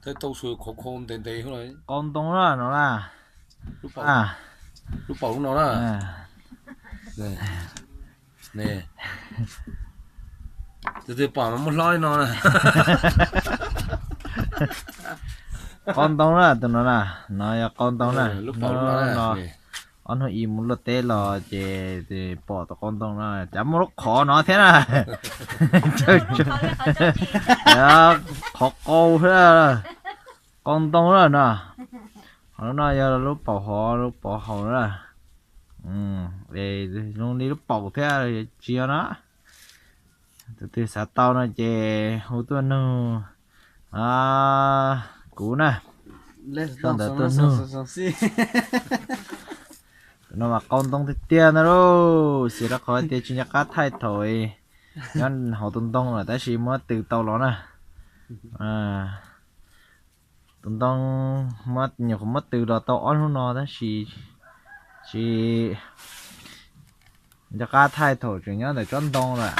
Thawj tau su khov khov ntev ntev. Qau ntoo na no na. Lub paum no na. Tus twg pom mas muab hlob no. Qau ntoo na tus no na. No yog qau ntoo na. Ob hnub ib mus luaj teb los ces pom tus qau ntoo no, cas muaj lub qhov no thiab na. Qhov qau thiab. Qau ntoo na no. Ho lub no yog lub paum hov, lub paum haus na. Zoo li lub paum thiab, tsis yog na. Tus twg xav tau no ces hu tuaj nug kuv na. Sau ntawv tuaj nug. Tus no mas qau ntoo tiag tiag ntag lauj, xyov rau qhov tias tsis nco qab thaij thaum nyob hauv tus ntoo lawm tab sis muab tws tau los na. Tus ntoo muab, nyuam qhuav muab tws los tau ob hnub no tab sis tsis nco qab thaij thaum tseem nyob ntawm tsob ntoo lawm.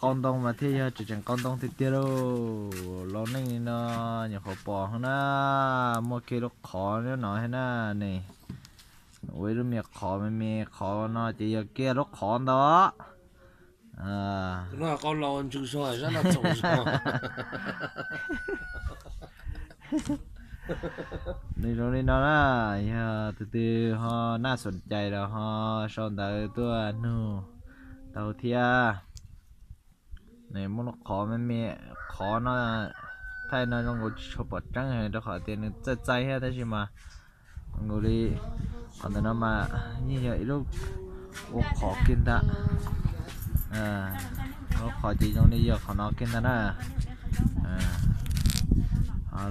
Qau ntoo mas thiaj yog tseem tseem qau ntoo tiag tiag lauj. Los neej li no nyuam qhuav pom na, muaj kiag lub qhov nyob no thiab na ne. Ua ib lub me qhov me me, qhov no ces yog kiag lub qhov ntawd. Nws zoo li no na, yog tus twg ho naj xom cais los ho sau ntawv tuaj nug tau thiab. Nws muaj lub qhov me me, qhov no, thaij no zoo nkaus tsis tshua pom tseeb rau qhov tias nws txaij txaij thiab tab sis mas zoo nkaus li qhov ntawm no mas yeej yog ib lub ua qhov kiag ntag. Lub qhov ces zoo li yog qhov no kiag ntag na.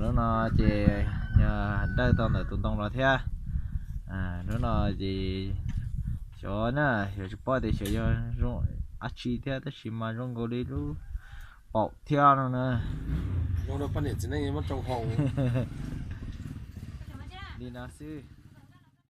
Lub no ces yog dawj tau ntawm tus ntoo los thiab. Lub no ces xyov na, xyov tsis paub tias xyov yog zoo dab tsi thiab tab sis mas zoo nkaus li lub paum thiab no na. Li no xwb.